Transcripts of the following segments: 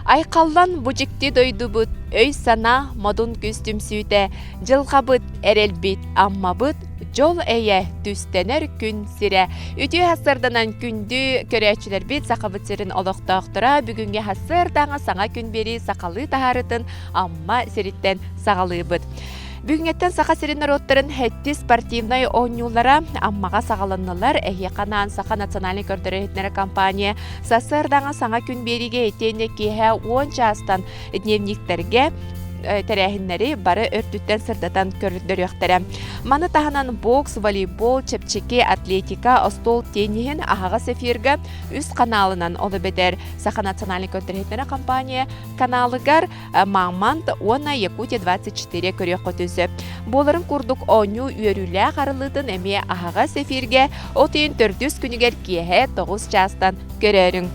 Айхаллан бу дьикти дойдубут, өй-санаа модун күүс түмсүүтэ, дьылҕабыт, эрэлбит, Аммабыт, дьол-эйэ түстэнэр күн сирэ. Үтүө сарсыарданан күндү көрөөччүлэрбит Сахабыт сирин олохтоохторо бүгүҥҥү сарсыардаҥа саҥа күн биэрии сахалыы таһаарытын Амма сириттэн саҕалыыбыт. Бүгүҥҥэттэн Саха сирин норуоттарын сэттис спортивнай оонньуулара Аммаҕа саҕаланнылар. Эһиэхэ анаан Саха национальнай көрдөрөр-иһитиннэрэр компания сарсыардаҥа саҥа күн биэриигэ итиэннэ киэһэ 10 чаастан дневниктэргэ тэрээһиннэри бары өртүттэн сырдатан көрдөрүөхтэрэ. Маны таһынан бокс, волейбол, чэпчэки атлетика, остуол тенниһин аһаҕас эфиргэ үс каналынан, ол эбэтэр Саха национальнай көрдөрөр-иһитиннэрэр компания каналыгар Мамонт уонна Якутия-24 көрүөххүтүн сөп. Буоларын курдук оонньуу үөрүүлээх арыллыытын эмиэ аһаҕас эфиргэ от ыйын төрдүс күнүгэр киэһэ 9 чаастан көрөөрүҥ.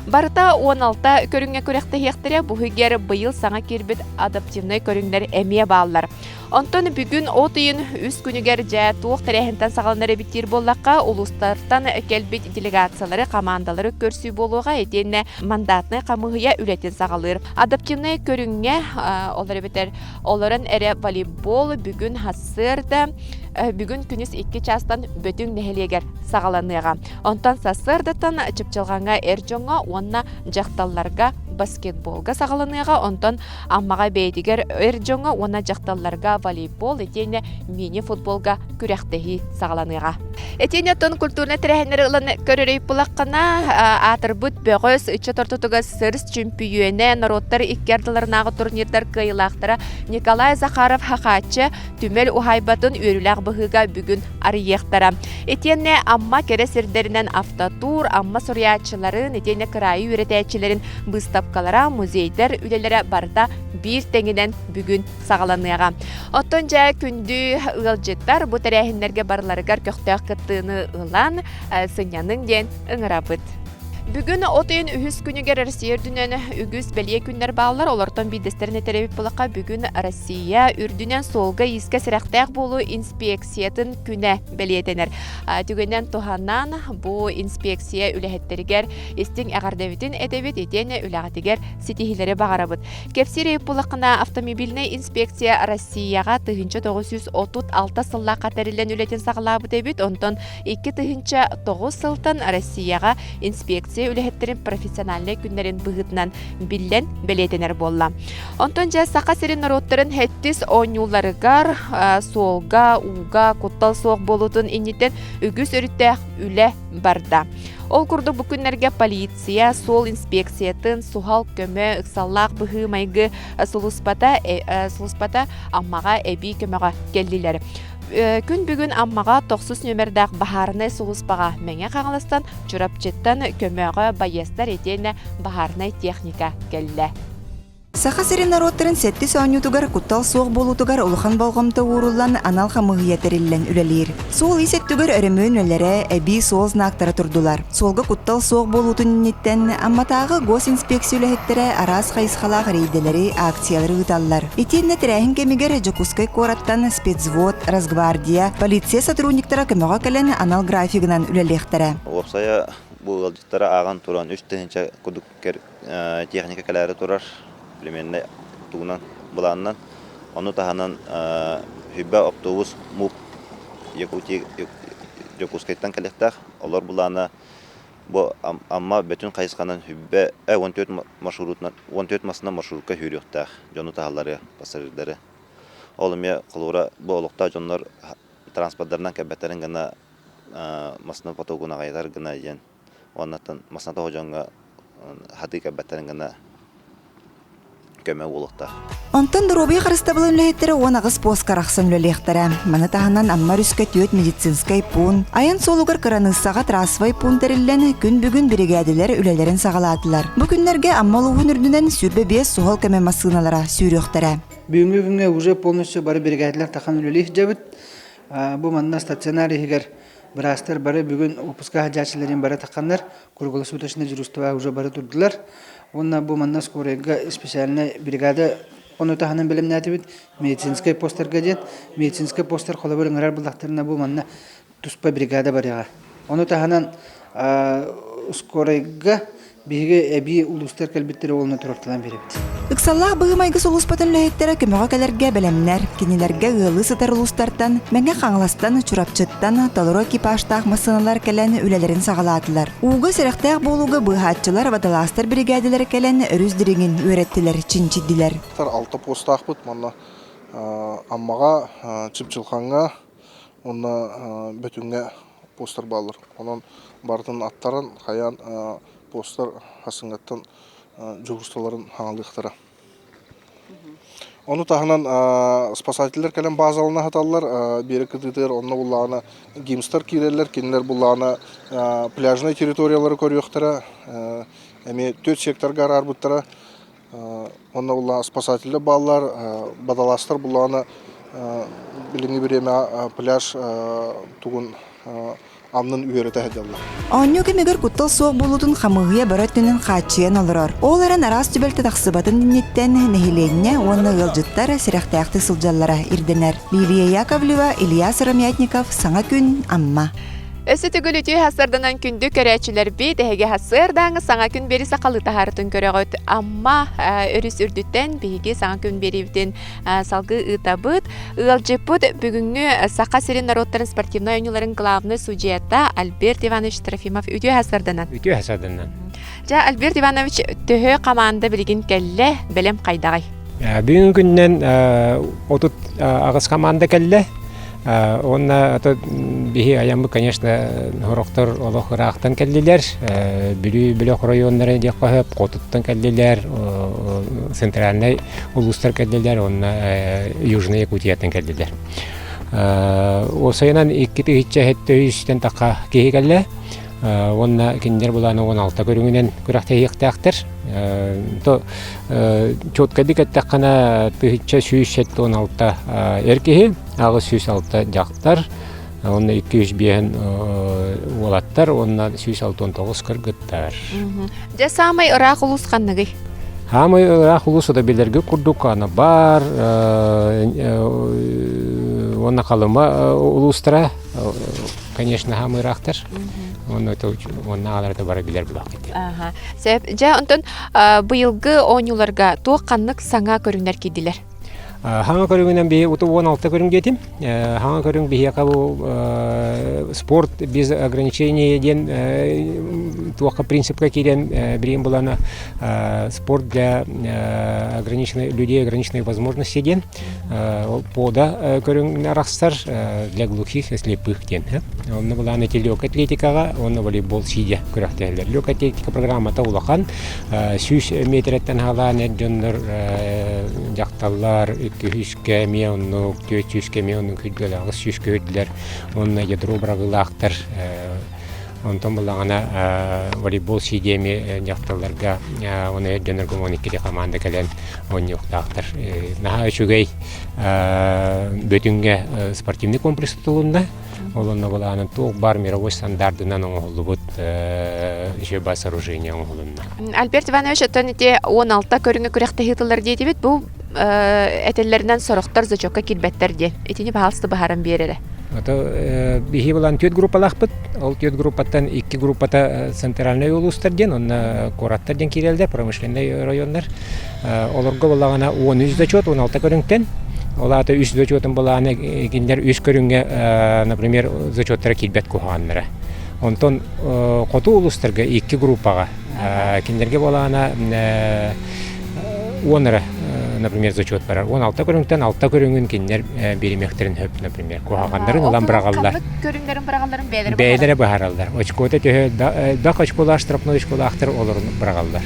Барыта 16 көрүҥҥэ күрэхтэһиэхтэрэ, бу иһигэр быйыл саҥа киирбит адаптивнай көрүҥнэр эмиэ бааллар. Онтон бүгүн от ыйын үс күнүгэр дьэ туох тэрээһинтэн саҕаланар эбит диир буоллахха, улуустартан кэлбит делегациялары, хамаандалары көрсүү буолуоҕа итиэннэ мандатнай хамыыһыйа үлэтин саҕалыыр. Адаптивнай көрүҥҥэ, ол эбэтэр олорон эрэ волейбол бүгүн сарсыарда бүгүн күнүс 2 чаастан Бөтүҥ нэһилиэгэр саҕаланыаҕа. Онтон сарсыардаттан Чыпчылҕаҥҥа эр дьоҥҥо уонна дьахталларга баскетболга саҕаланыаҕа. Онтон Аммаҕа бэйэтигэр эр дьоҥҥо уонна дьахталларга волейбол итиэннэ мини-футболга күрэхтэһии саҕаланыаҕа. Итиэннэ оттон культурнай тэрээһиннэри ылан көрөрөй булаххына, аатырбыт бөҕөс ыччат ортотугар сырс чөмпүйүөнэ норуоттар икки ардыларынааҕы турнирдар кыайыылаахтара Николай Захаров Хахааччы түмэл уһаайбатын үөрүүлээх быһыыга бүгүн арыйыахтара. Итиэннэ Амма кэрэ сирдэринэн автотур, Амма суруйааччыларын, итиэннэ кыраайы үөрэтээччилэрин быыстапкалара, музейдар үлэлэрэ барыта биир тэҥинэн бүгүн саҕаланыаҕа. Оттон дьэ күндү ыалдьыттар бу тэрээһиннэргэ барыларыгар көхтөөх кыттыыны ылан сынньаныҥ диэн ыҥырабыт. Бүгүн от ыйын үһүс күнүгэр Россия үрдүнэн үгүс бэлиэ күннэр бааллар. Олортон биирдэстэрин этэр эбит буоллахха, бүгүн Россия үрдүнэн суолга-иискэ сэрэхтээх буолуу инспекциятын күнэ бэлиэтэнэр. Түгэнинэн туһанан бу инспекция үлэһиттэригэр истиҥ эҕэрдэбитин этэбит итиэннэ үлэҕитигэр ситиһиилэри баҕарабыт. Кэпсиир эбит буоллаххына, автомобильнай инспекция Россияҕа 1936 сыллаахха тэриллэн үлэтин саҕалаабыт эбит. Онтон 2009 сылтан Россияҕа инспекция үлэһиттэрин профессиональнай күннэрин быһыытынан биллэн бэлиэтэнэр буолла. Онтон дьэ Саха сирин норуоттарын сэттис оонньууларыгар суолга, ууга куттал суох буолуутун инниттэн үгүс өрүттээх үлэ барда. Ол курдук бу күннэргэ полиция, суол инспекциятын, суһал көмө, ыксаллаах быһыы-майгы сулууспата, сулууспата Аммаҕа эбии көмөҕө кэллилэр. Күн бүгүн Аммаҕа тохсус нүөмэрдээх баһаарынай сулууспаҕа Мэҥэ Хаҥаластан, Чурапчыттан көмөҕө байыастар итиэннэ баһаарынай техника кэллэ. Саха сирин норуоттарын сэттис оонньуутугар куттал суох буолуутугар улахан болҕомто ууруллан анал хамыыһыйа тэриллэн үлэлиир. Суол ис өттүгэр өрөмүөн үлэлэрэ, эбии суол знактара турдулар. Суолга куттал суох буолуутун инниттэн Амматааҕы госинспекция үлэһиттэрэ араас хайысхалаах рейдэлэри, акциялары ыыталлар. Итиэннэ тэрээһин кэмигэр Дьокуускай куораттан спецвод, Росгвардия, полиция сотрудниктара көмөҕө кэлэн анал графигынан үлэлиэхтэрэ. Уопсайа бу ыалдьыттары ааҕан туран 3000 кудук техника кэлээри турар племеннай тугунан былаанынан. Ону таһынан Хүбэ автобус МУП Якутия Дьокуускайтан кэлиэхтээх. Олор былаана бу Амма Бөтүн хайысханан Хүбэ 14 маршрутунан 14 массыына маршрутка сүүрүөхтээх дьону таһаллары, пассажирдары. Ол эмиэ холобура бу олохтоох дьоннор транспордарынан кэлбэттэрин гына массыына потогун аҕыйатар гына диэн уоннаттан массыына тоҕо дьоҥҥо хатыы кэлбэттэрин гына көмө буолуохтаах. Онтон доруобуйа харыстабылын үлэһиттэрэ 18 поска арахсан үлэлиэхтэрэ. Маны таһынан Амма өрүскэ түөрт медицинскэй пуун, айан суолугар кыраныыссаҕа трассовай пуун тэриллэн, күн бүгүн биригээдэлэр үлэлэрин саҕалаатылар. Бу күннэргэ Амма улууһун үрдүнэн 25 суһал көмө массыыналара сүүрүөхтэрэ. Бүгүҥҥү күҥҥэ уже полностью бары биригээдэлэр тахан үлэлии сылдьабыт. Бу манна стационар иһигэр быраастар бары бүгүн выпуска сылдьааччыларын бары тахханнар круглосуточно дежурство уже бары турдулар. Уонна бу манна скорайга специальнай бригада ону таһынан бэлэмнээтибит медицинскэй постарга диэн. Медицинскэй постар холобур ыҥырар буллахтарына бу манна туспа бригада барыаҕа. Ону таһынан скорайга Биһиги эбии улуустар кэлбиттэрэ уонна туруорталаан биэрэбит. Ыксаллаах быһыы-майгы сулууспатын үлэһиттэрэ көмөҕө кэлэргэ бэлэмнэр. Кинилэргэ ыаллыы сытар улуустартан, Мэҥэ Хаҥаластан, Чурапчыттан толору экипажтаах массыыналар кэлэн үлэлэрин саҕалаатылар. Ууга сэрэхтээх буолууга быыһааччылар, водолазтар биригээдэлэрэ кэлэн өрүс дириҥин үөрэттилэр, чинчийдилэр. Алта постаахпыт манна Аммаҕа, Чыпчылхаҥҥа уонна Бөтүҥҥэ постар бааллар. Онон барытын аттаран, хайаан постар хасыҥҥаттан дьуһуурусталарын хаҥалыахтара. Ону таһынан спасателлэр кэлэн базалана сыталлар, биэрэк кытыытыгар онно буллаҕына гимстар киирэллэр, кинилэр буллаҕына пляжнай территориялары көрүөхтэрэ, эмиэ түөрт секторга араарбыттара. Онно буллаҕына спасателлэр бааллар, водолазтар буллаҕына билиҥҥи бириэмэҕэ пляж тугун аннын үөрэтэ сылдьаллар. Оонньуу кэмигэр куттал суох буолуутун хамыыһыйа бары өттүнэн хааччыйан олорор. Ол эрэн араас түбэлтэ тахсыбатын инниттэн нэһилиэнньэ уонна ыалдьыттар сэрэхтээхтик сылдьаллара ирдэнэр. Лилия Яковлева, Илья Сыромятников, Саҥа күн, Амма. Өссө төгүл үтүө сарданан күндү көрөөччүлэрбит, эһиги сарсыардааҥы саҥа күн биэри сахалыы таһаарытын көрөҕүт. Амма өрүс үрдүттэн биһиги саҥа күн биэриибитин салгыы ыытабыт. Ыалдьыппыт бүгүҥҥү Саха сирин норуоттарын спортивнай оонньууларын главный судьуйата Альберт Иванович Трофимов үтүө сарданан. Үтүө сарданан. Дьэ, Альберт Иванович, төһө команда билигин кэллэ, бэлэм хайдаҕай? Бүгүн күнүнэн 38 команда кэллэ. Уонна биһи айаммыт, конечно, сорохтор олох ыраахтан кэллилэр. Бүлүү бөлөх оройуоннара диэххэ сөп, хотуттан кэллилэр, центральнай улуустар кэллилэр уонна Южная Якутияттан кэллилэр. Уопсайынан 2007 тахха киһи кэллэ. Уонна кинилэр былааны 16 көрүҥүнэн күрэхтэһиэхтээхтэр. То четкайдык эттэххинэ 1176 эр киһи, 806 дьахтар, уонна 205 уолаттар уонна 169 кыргыттар. Дьэ саамай ыраах улуус ханныгый? Хаамай ыраах улуус да билэргэ курдук аны бар уонна Халыма улуустара конечно хаамай ыраахтар. Уонна уонна аҕаларата бары билэр булах Аха. Сөп. Дьэ онтон быйылгы оонньууларга туох ханнык саҥа көрүҥнэр киирдилэр? Хаҥа көрүҥүнэн биһи уту 16 көрүҥ диэтим. Хаҥа көрүҥ биһиэхэ бу спорт без ограничения диэн туохха принципка киирэн билигин булана спорт для ограниченной людей ограниченной возможности диэн пода көрүҥ арахсар для глухих и слепых диэн. Онно булаан эти легкая атлетикаҕа уонна волейбол сидя күрэхтэһэллэр. Легкая атлетика программата улахан. 100 метрэттэн хаалаан эр дьоннор дьахталлар 200-кэ эмиэ оннук, 400-кэ эмиэ оннук үрдүлэр, 800-кэ үрдүлэр уонна ядро бырагылаахтар. Онтон буллаҕына волейбол сидя эмиэ дьахталларга уонна эр дьоннорго 12 команда кэлэн оонньуохтаахтар. Наһаа үчүгэй Бөтүҥҥэ спортивный комплекс тутулунна. Ол онно былаанын туох баар мировой стандартынан оҥоһуллубут еще сооружение оҥоһулунна. Альберт Иванович, оттон ити 16 көрүҥэ күрэхтэһии тыллар диэтибит. Бу этэллэринэн сорохтор зачетка киирбэттэр диэн. Итини баһаалыста быһааран биэр эрэ. Ото биһи булан түөрт группалаахпыт. Ол түөрт группаттан икки группата центральный улуустар диэн, онно куораттар диэн киирэллэр, промышленнай районнар. Олорго буллаҕына 13 зачет, 16 көрүҥтэн. Ол аата үс зачетун былааны кинилэр үс көрүҥҥэ, например, зачеттара киирбэт куһаҕаннара. Онтон хоту улуустарга икки группаҕа кинилэргэ буолаана уон эрэ, например, зачет барар. 16 көрүҥтэн алта көрүҥүн кинилэр биэримиэхтэрин сөп, например, куһаҕаннарын ылан быраҕаллар. Көрүҥнэрин быраҕалларын бэйэлэрэ Бэйэлэрэ быһаараллар. Очкота төһө элбэх очколаах штрафной очколаахтар олорун быраҕаллар.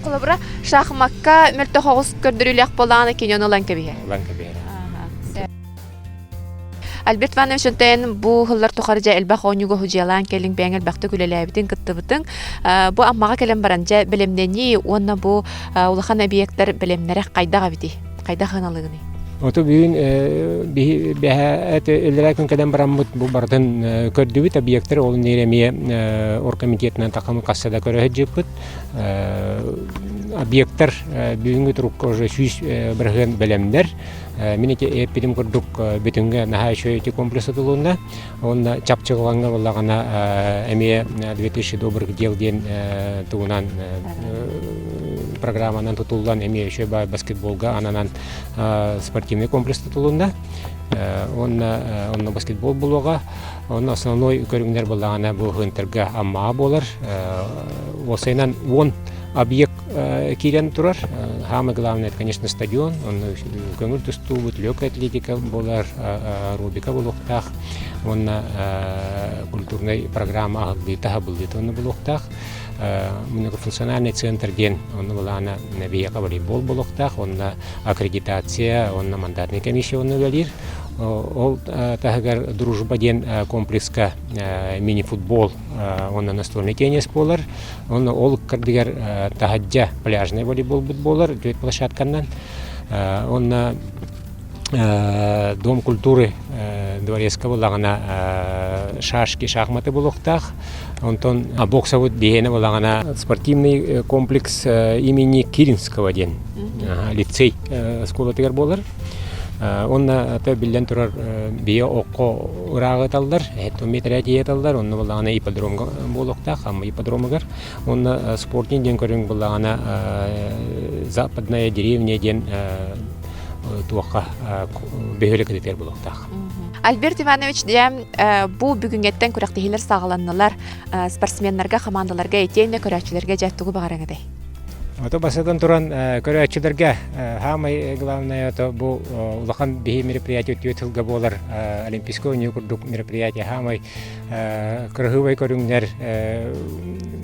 Холобура, шахмакка мөлтөх оҕус көрдөрүүлээх буоллаҕына кини ону ылан кэбиһэр. Ылан кэбиһэр. Альберт Иванович онтон бу сыллар тухары дьэ элбэх оонньууга худьуйалаан кэлиҥ бэйэҥ элбэхтик үлэлээбитиҥ, кыттыбытыҥ. Бу Аммаҕа кэлэн баран дьэ бэлэмнэнии уонна бу улахан объектар бэлэмнэрэ хайдах эбитий? Хайдах сыаналыыгыный? Ото бүгүн биһи бэһэ иллэрээ күн кэлэн бараммыт бу барытын көрдүбүт объектар ол эмиэ оргкомитетынан тахамы хасса да көрө сылдьыппыт. Объекттар бүгүҥҥү турукка уже 100% бэлэмнэр. Мин ити эппитим курдук бүтүҥҥэ наһаа үчүгэй ити комплекс тутулунна. Уонна чапчылҕаҥҥа буоллаҕына эмиэ 2000 добрых дел диэн тугунан программанан тутуллан эмиэ үчүгэй баай баскетболга ананан спортивный комплекс тутулунна. Уонна онно баскетбол буолуоҕа. Онно основной көрүҥнэр буоллаҕына бу Хынтарга Аммаҕа буолар. Уопсайынан 10 объект киирэн турар. Самое главное, это, конечно, стадион. Онно көҥүл тустуубут, легкая атлетика буолар, аэробика буолуохтаах. Уонна культурнай программа аһыллыыта, аһабыллыыта онно буолуохтаах. Многофункциональный центр диэн онно былаана биһиэхэ волейбол буолуохтаах. Онно аккредитация, онно мандатный комиссия онно үлэлиир. Ол таһыгар Дружба диэн комплекска мини-футбол уонна настольный теннис буолар. Онно ол ыккардыгар таһырдьа пляжный волейболбут буолар, түөрт площадканнан. Онно Дом культуры дворецка буоллаҕына шашки, шахматы буолуохтаах. Онтон боксабыт биһиэнэ буоллаҕына спортивный комплекс имени Киринского диэн лицей оскуолатыгар буолар. Уонна биллэн турар биэ окко ырааҕы ыталлар, метрэ тиийэ ыталлар, онно буоллаҕына ипподромга буолуохтаах, Амма ипподромугар. Уонна спортинг диэн көрүҥ буоллаҕына Западная деревня диэн туохха бөһүөлэк кытытыгар буолуохтаах. Альберт Иванович, дьэ, бу бүгүҥҥэттэн күрэхтэһиилэр саҕаланнылар. Спортсменнарга, хамаандаларга итиэннэ көрөөччүлэргэ дьэ тугу баҕарыҥ этэй? Ото бастатан туран көрөөччүлэргэ хаамай главное это бу улахан биһи мероприятие түөрт сылга буолар олимпийскай оонньуу курдук мероприятие хаамай кыраһыабай көрүҥнэр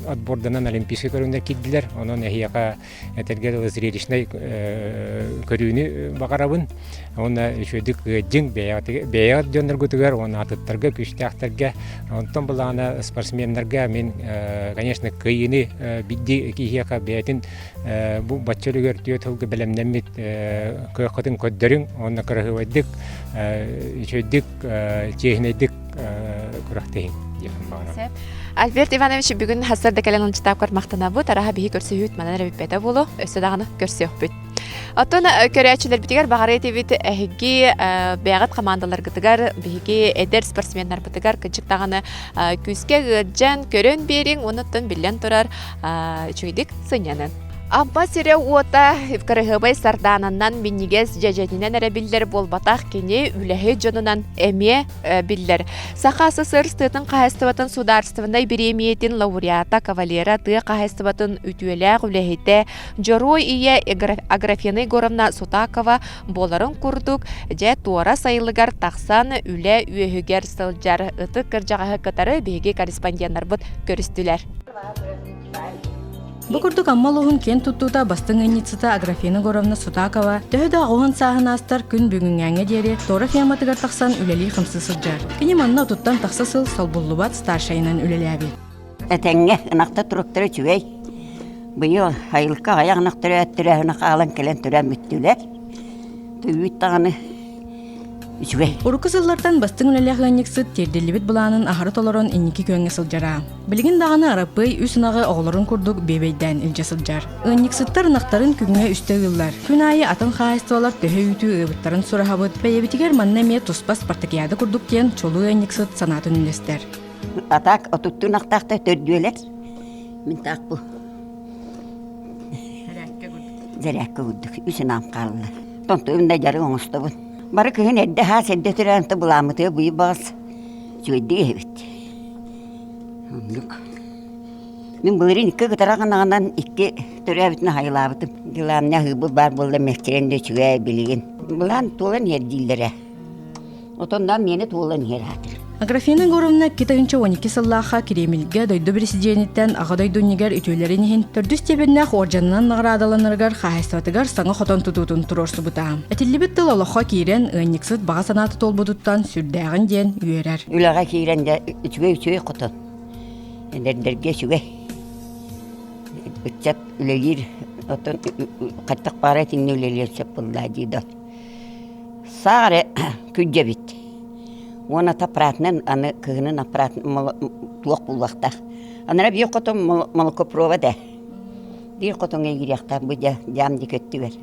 отборданан олимпийскай көрүҥнэр киирдилэр онон эһиэхэ этэргэ дылы зрелищнай көрүүнү баҕарабын уонна үчүгэйдик ыалдьыҥ бэйэҕит дьонноргутугар уонна атыттарга күүстээхтэргэ онтон былаана спортсменнарга мин конечно кыайыыны биирдии киһиэхэ бэйэтин бу бачча үлүгэр түөрт сылга бэлэмнэммит кыаххытын көрдөрүҥ уонна кыраһыабайдык үчүгэйдик чиэһинэйдик күрэхтэһиҥ диэхпин баҕарабын. Альберт Иванович бүгүн хасар да кэлэн ылдьытаапкар махтанабыт. Араха биһи көрсүһүүт манан эрэ бүппэтэ буолуо. Өссө даҕаны көрсүөхпүт. Оттон көрөөччүлэрбитигэр баҕарыы этибит эһиги бэйэҕит хамаандаларгытыгар биһиги эдэр спортсменнарбытыгар кырдьык даҕаны күүскэ ыалдьан көрөн биэриҥ уонна оттон биллэн турар үчүгэйдик сынньанын. Амма сирэ-уота кыраһыабай сардаананан минньигэс дьэдьэнинэн эрэ биллэр буолбатах кини үлэһит дьонунан эмиэ биллэр. Саха СССР тыатын хаһаайыстыбатын судаарыстыбаннай бириэмийэтин лауреата, кавалера, тыа хаһаайыстыбатын үтүөлээх үлэһитэ, Дьоруой ийэ Аграфена Егоровна Сутакова буоларын курдук, дьэ туора сайылыгар тахсан үлэ үөһүгэр сылдьар ытык кырдьаҕаһы кытары биһиги корреспонденнарбыт көрүстүлэр. Бу курдук Амма улууһун киэн туттуута бастыҥ ыанньыксыта Аграфена Егоровна Сутакова төһө да оҕуһун сааһын аастар күн бүгүҥҥээҥҥэ диэри Тора ферматыгар тахсан үлэлии-хамсыы сылдьар. Кини манна отуттан тахса сыл солбуллубат старшайынан үлэлээбит. Этэҥҥэ ынахта туруктара үчүгэй. Быйыл айылка аҕыйах ынах төрөөт төрөөһүнэ хаалан кэлэн төрөөн бүттүлэр. Түүт даҕаны үчүгэй. Урукку сыллартан бастыҥ үлэлээх ыанньыксыт тиэрдиллибит былаанын аһары толорон инники күөҥҥэ сылдьара. Билигин даҕаны Араппыай үс ынаҕы оҕолорун курдук биэбэйдээн илдьэ сылдьар. Ыанньыксыттар ынахтарын күҥҥэ үстэ ыыллар. Күн аайы атын хаһаайыстыбалар төһө үүтү ыабыттарын сураһабыт. Бэйэбитигэр манна эмиэ туспа спартакиада курдук диэн чулуу ыанньыксыт санаатын үллэстэр. А так отуттуун ахтаахта төрдүөлэр. Мин таах бу Зэрээккэ курдук үс ынаам хаалла. Тонтуйум да дьарык оҥостобун. Бары кыһын эрдэ хаас эрдэ төрөөн то былааммытыгар быйыл баҕас үчүгэйдик иһэбит. Оннук. Мин былырыын икки кытарах ынаҕынан икки төрөөбүтүн аһайылаабытым. Дьылаамня аһыыбыт баар буолла мэччирэн да үчүгэй билигин. Былаан туолан иһэр дииллэрэ. Отоннон миэнэ туолан иһэр аатыр. Аграфена Егоровна 2012 сыллаахха Кремльгэ дойду президениттэн Аҕа дойду иннигэр үтүөлэрин иһин төрдүс степеннээх уордьанынан наҕараадаланарыгар хаһаайыстыбатыгар саҥа хотон тутуутун туруорсубута. Этиллибит тыл олоххо киирэн, ыанньыксыт баҕа санаата туолбутуттан сүрдээҕин диэн үөрэр. Үлэҕэ киирэн дьэ үчүгэй үчүгэй хотон. Эдэрдэргэ үчүгэй. Ыччат үлэлиир, оттон хаттах баара итиннэ үлэлиэн сөп буоллаа дии да. Саах эрэ күрдьэбит. Уонна аппаратынан аны кыһынын аппарат туох буллахтаах. Анара биир хотон молокопровод ээ. Биир хотоҥҥо киириэхтээх бу дьаам диэки өттүгэр.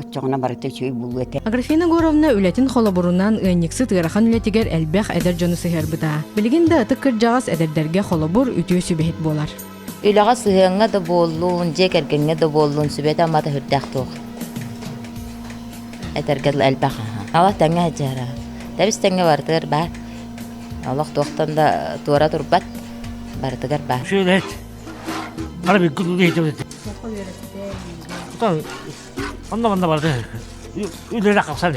Оччоҕуна барыта үчүгэй буолуо этэ. Аграфена Егоровна үлэтин холобурунан ыанньыксыт ыарахан үлэтигэр элбэх эдэр дьону сыһыарбыта. Билигин да ытык кырдьаҕас эдэрдэргэ холобур, үтүө сүбэһит буолар. Үлэҕэ сыһыаҥҥа да буоллун, дьиэ кэргэҥҥэ да буоллун сүбэтэ-амата сүрдээх туох. Этэргэ дылы элбэх. Ала тэҥҥэ сылдьара. Тэбис тэҥҥэ барытыгар баар. Олох туохтан да туора турбат, барытыгар баар. Үчүгэй Ара Онно манна барда үлэлэ хапсан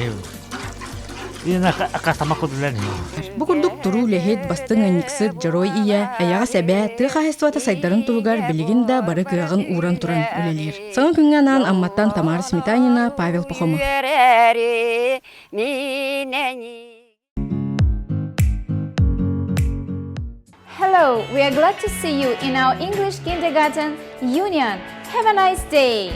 Бу курдук туруу үлэһит, бастыҥ ыанньыксыт, дьоруой ийэ, эйэҕэс эбээ, тыа хаһаайыстыбата сайдарын туһугар билигин да бары кыаҕын ууран туран үлэлиир. Саҥа күҥҥэ анаан Амматтан Тамара Сметанина, Павел Пахомов. Hello, we are glad to see you in our English Kindergarten Union. Have a nice day!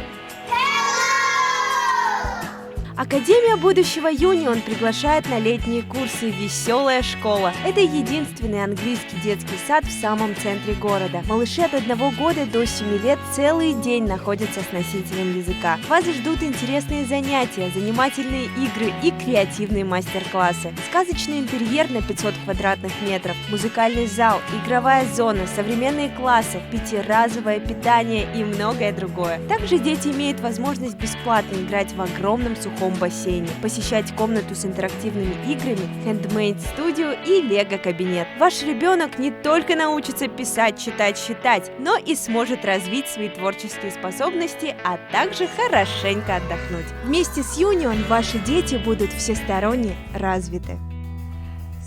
Академия будущего Юнион приглашает на летние курсы «Веселая школа». Это единственный английский детский сад в самом центре города. Малыши от одного года до 7 лет целый день находятся с носителем языка. Вас ждут интересные занятия, занимательные игры и креативные мастер-классы. Сказочный интерьер на 500 квадратных метров, музыкальный зал, игровая зона, современные классы, пятиразовое питание и многое другое. Также дети имеют возможность бесплатно играть в огромном сухом бассейне, посещать комнату с интерактивными играми, хендмейд-студию и лего-кабинет. Ваш ребенок не только научится писать, читать, считать, но и сможет развить свои творческие способности, а также хорошенько отдохнуть. Вместе с Юнион ваши дети будут всесторонне развиты.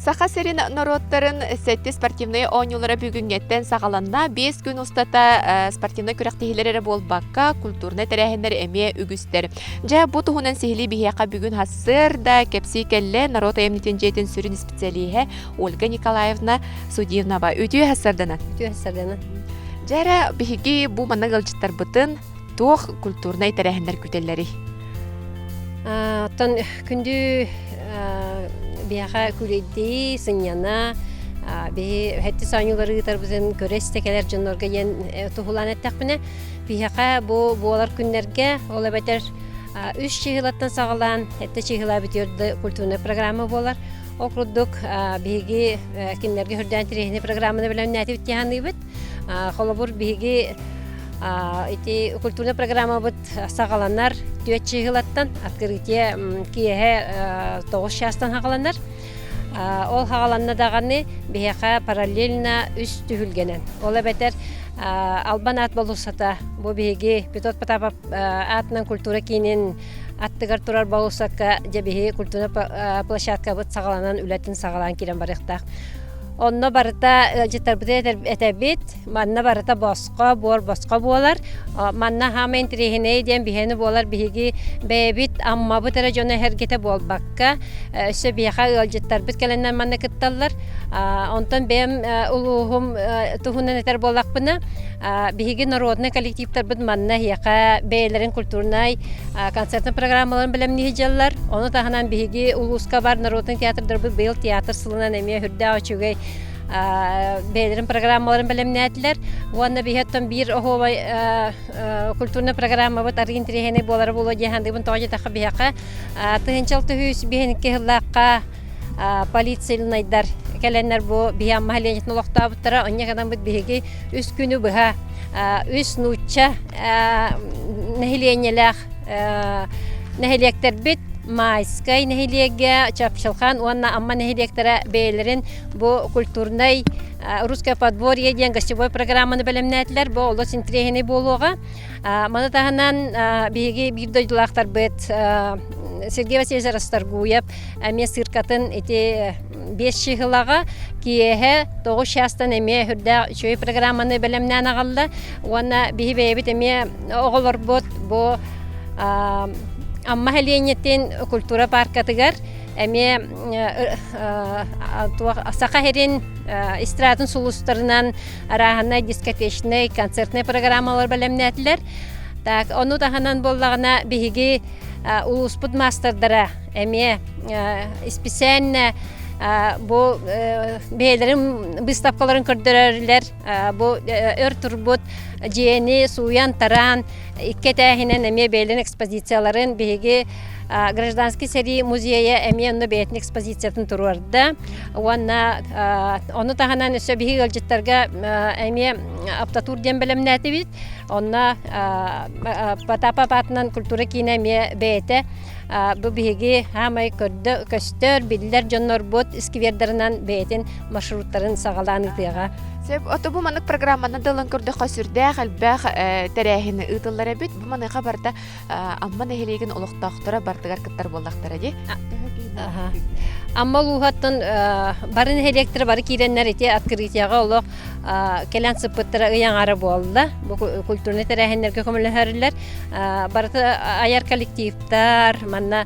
Саха сирин норуоттарын сэттис спортивнай оонньуулара бүгүҥҥэттэн саҕаланна. Биэс күн устата спортивнай күрэхтэһиилэр эрэ буолбакка, культурнай тэрээһиннэр эмиэ үгүстэр. Дьэ, бу туһунан сиһилии биһиэхэ бүгүн сарсыарда кэпсии кэллэ норуот айымньытын дьиэтин сүрүн исписэлииһэ Ольга Николаевна Судивнова. Үтүө сарсыарданан. Үтүө сарсыарданан. Дьэ эрэ, биһиги бу манна ыалдьыттарбытын туох культурнай тэрээһиннэр күтэллэрий? Оттон күндү биһиэхэ күлэйдии, сынньана, биһи хэттис оонньуулары ыытарбытын көрө истэ кэлэр дьоннорго диэн туһулаан эттэхпинэ, биһиэхэ бу буолар күннэргэ, ол эбэтэр үс чыһыылаттан саҕалаан сэттэ чыһыылаа бүтүөр культурнай программа буолар. Ол курдук биһиги кинилэргэ үрдээн тириэһини программаны бэлэмнээтибит диэханыыбыт. Холобур, биһиги ити культурнай программабыт саҕаланар түөрт чыһыылаттан открытие киэһэ тоҕус чаастан саҕаланар. Ол хаҕаланна даҕаны биһиэхэ параллельно үс түһүлгэнэн. Ол эбэтэр Албан аат болуоссата бу биһиги Петр Потапов аатынан культура киинин аттыгар турар болуоссакка дьэ биһи культура площадкабыт саҕаланан үлэтин саҕалаан киирэн барыахтаах. Онно барыта ыалдьыттарбытын этэбит, манна барыта босхо, буор босхо буолар. Манна хаама интириэһинэй диэн биһиэни буолар биһиги бэйэбит Аммабыт эрэ дьоно эһэргитэ буолбакка, өссө биһиэхэ ыалдьыттарбыт кэлэннэр манна кытталлар. Онтон бэйэм улууһум туһунан этэр буоллахпына, биһиги народнай коллективтарбыт манна эһиэхэ бэйэлэрин культурнай концертный программаларын бэлэмнии сылдьаллар. Ону таһынан биһиги улууска бар народнай театрдарбыт быйыл театр сылынан эмиэ үрдээх үчүгэй бэйэлэрин программаларын бэлэмнээтилэр. Уонна биһи оттон биир оһуобай культурнай программабыт арыый интэриэһинэй буолара буолуо диэн саныыбын. Тоҕо диэтэххэ биһиэхэ тыһыынча 652 сыллаахха полицейнайдар кэлэннэр бу биһи Амма нэһилиэнньэтин олохтообуттара. Онньа гынаммыт биһиги үс күнү быһа үс нуучча нэһилиэнньэлээх нэһилиэктэрбит Майскай нэһилиэгэ, Чапчылхан уонна Амма нэһилиэктэрэ бэйэлэрин бу культурнай Русское подворье диэн гостевой программаны бэлэмнээтилэр. Бу олус интэриэһинэй буолуоҕа. Маны таһынан биһиги биир дойдулаахтарбыт Сергей Васильевич Расторгуев эмиэ сыыркатын ити биэс чыһылаҕа киэһэ тоҕус чаастан эмиэ үрдээх үчүгэй программаны бэлэмнээн аҕалла уонна биһи бэйэбит эмиэ оҕолорбут бу Амма сэлиэнньэтин культура паркатыгар эмиэ Саха сирин эстрадатын сулустарынан арааһынай дискотечнай, концертнай программалар бэлэмнээтилэр. Так, ону таһынан буоллаҕына биһиги улууспут маастардара эмиэ исписээннэ. Бу бэйэлэрин быыстапкаларын көрдөрөллөр. Бу өр турбут дьиэни сууйан-тараан икки этээһинэн эмиэ бэйэлэрин экспозицияларын биһиги гражданский сэрии музейа эмиэ онно бэйэтин экспозициятын туруорда. Уонна ону таһынан өссө биһиги ыалдьыттарга эмиэ автотур диэн бэлэмнээтибит. Онно Потапов аатынан культура киинэ эмиэ бэйэтэ бу биһиги хаамай көрдө көстөр биллэр дьоннорбут сквердарынан бэйэтин маршруттарын саҕалаан ыытыаҕа. Сөп, ото бу маннык программаны дылын көрдөххө сүрдээх элбэх тэрээһини ыытыллар эбит. Бу маныаха барыта Амма нэһилиэгин олохтоохторо бартыгар кыттар буоллахтара дии. Амма улууһаттан бары нэһилиэктэр бары киирэннэр ити открытияҕа олох кэлэн сыппыттара ый аҥара буолла. Бу культурнай тэрээһиннэргэ көмөлөһөрүллэр. Барыта айар коллективтар, манна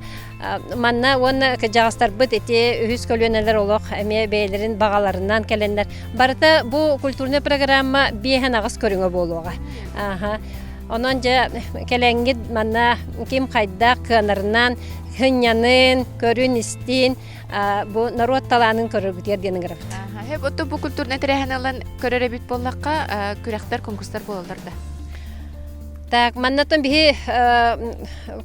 манна уонна кырдьаҕастарбыт ити үһүс көлүөнэлэр олох эмиэ бэйэлэрин баҕаларынан кэлэннэр. Барыта бу культурнай программа биэһэн аҕыс көрүҥэ буолуоҕа. Онон дьэ кэлэҥҥит манна ким хайдах кыанарынан сынньанын, көрүн-истин бу норуот талаанын көрөргүтүгэр диэн ыҥырабыт. Хөп отто бу культурнай тэрээһин ылан көрөр эбит буоллахха, күрэхтэр, конкурстар буолаллар да? Так, маннаттан биһи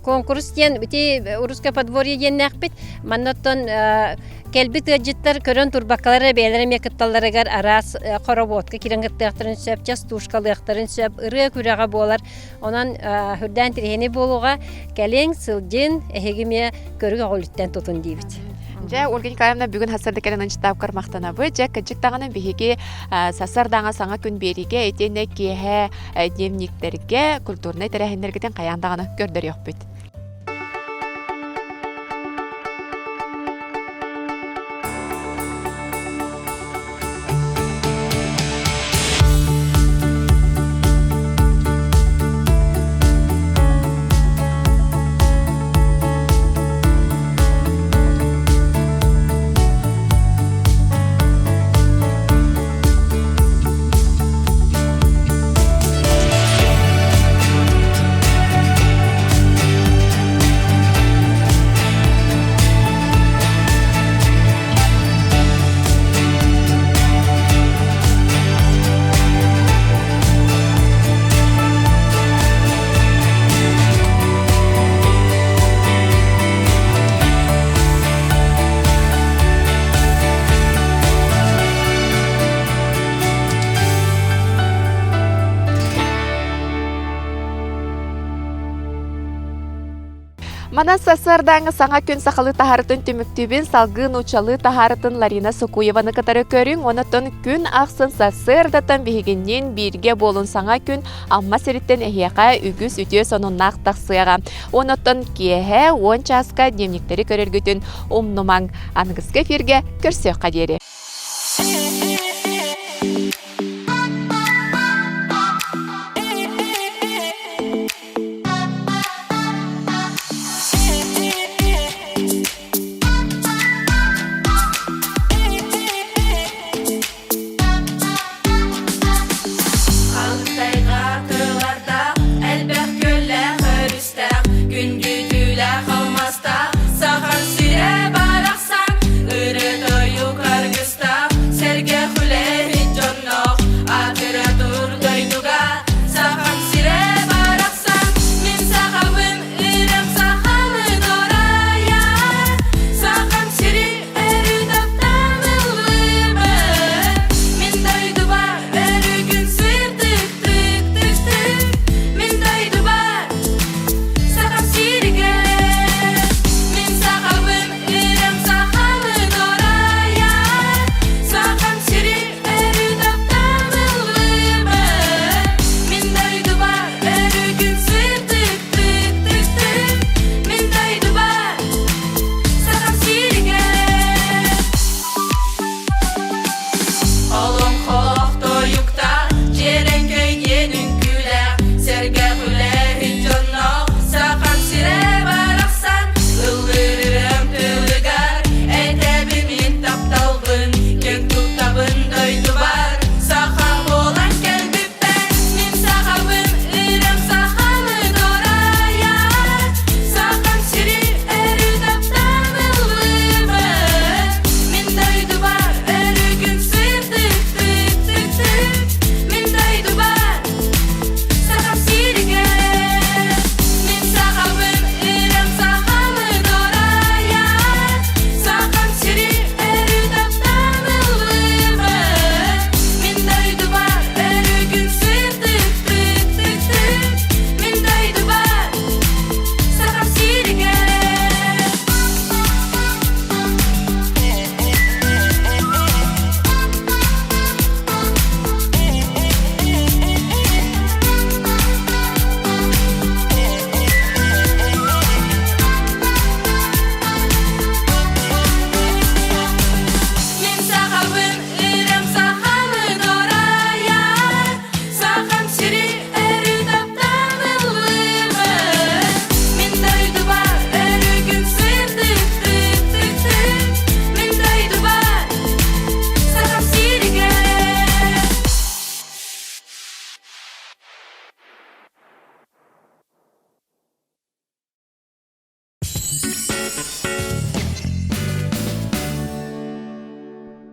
конкурс диэн ити русское подворье диэннээхпит. Маннаттан кэлбит ыалдьыттар көрөн турбаккалар бэйэлэрэ эмиэ кытталларыгар араас хороводка киирэн кыттыахтарын сөп, частушкалыахтарын сөп, ырыа күрэҕэ буолар. Онон үрдээн тириһини буолуоҕа кэлиҥ, сылдьын, эһиги эмиэ көрүк өҕүлүттэн тутун диибит. Дьэ, Ольга Николаевна бүгүн сарсыарда кэлэн ынчытаапкар махтанабыт. Дьэ, кырдьык даҕаны биһиги сарсыардааҥы саҥа күн биэриигэ итиэннэ киэһэ дневниктэргэ культурнай тэрээһиннэргитин хайаан даҕаны көрдөрүөхпүт. Манан сарсыардааҥы саҥа күн сахалыы таһаарытын түмүктүүбүн, салгыы нууччалыы таһаарытын Ларина Сукуеваны кытары көрүҥ, онон күн ахсын сарсыардатан биһигинниин бииргэ буолун саҥа күн Амма сириттэн эһиэхэ үгүс үтүө сонуннаах тахсыаҕа. Онон киэһэ 10 чааска дневниктэри көрөргүтүн умнумаҥ. Аныгыскы эфиргэ көрсүөххэ диэри.